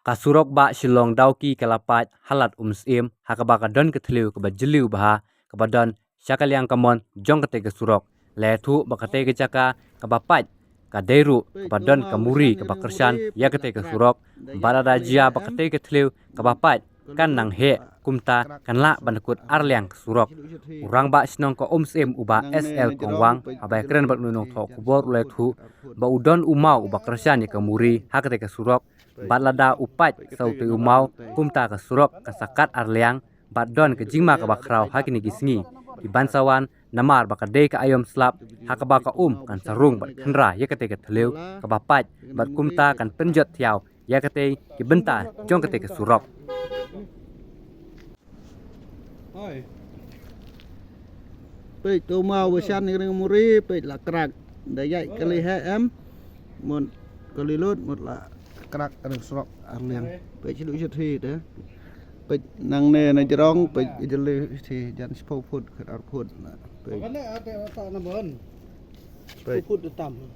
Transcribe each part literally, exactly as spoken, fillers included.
Ka surok ba Shillong Dawki ka la pait ha lad Umsyiem, ha kaba ka don ka thliew kaba jylliew bha, kaba don sha ka liang kamon jong katei ka surok. La ïathuh ba katei ka jaka kaba pait ka dei ruh kaba don ka muri kaba kyrshan ïa katei ka surok. Bad lada jia ba katei ka thliew kaba pait kan nang heh, kumta kan lah ban kut arliang ka surok. U rangbah shnong ka Umsyiem, u Bah S L Kongwang, haba ïakren bad une u nongthoh khubor, u la ïathuh ba u don u maw uba kyrshan ïa ka muri ha katei ka surok. Bad lada u pait sa utei u maw, kumta ka surok kan sa kat arliang, bad don ka jingma kaba khraw ha kine ki sngi kiban sa wan, namar ba ka dei ka aïom slap, ha kaba ka um kan sa rung bad khynra ïa katei ka thliew kaba pait, bad kumta kan pynjot thiaw ïa katei ki bynta jong katei ka surok. Peit, to maw ba shan ïa ka muri, peit, la krak. Da ïaid kali heh em. Mut kali lut, mut la krak ka surok arliang. Peit, shu shu thi te. Peit, nangne na jrong, peit, jylliew thi, jan shiphew phut, khat ar phut na. Peit. Peit.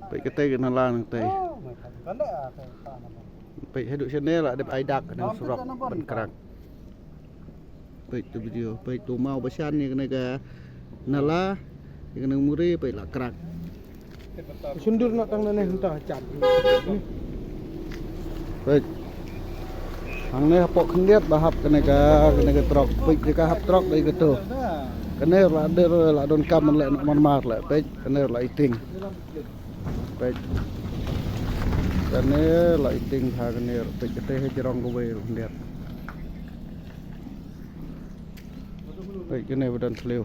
Peit katei ka nala nangtei. Peit haduh shane la dep ai dak ka surok ban krak. Peit tu video, peit tu maw ba shan ïa kane ka nala, ïa kane ka muri, peit la krak. Sundur na tang nane hynta chan. Peit. Hangne hapoh khyndiat ba hap kane ka, kane ka trok. Peit ka hap trok dei kato. Kane la der, la donkam leh na mar mar leh. Peit, kane la iting. Peit. Kane la iting ha kane, peit, katei ha jrong kawei ruh khyndiat. Peit kane ba don thliew.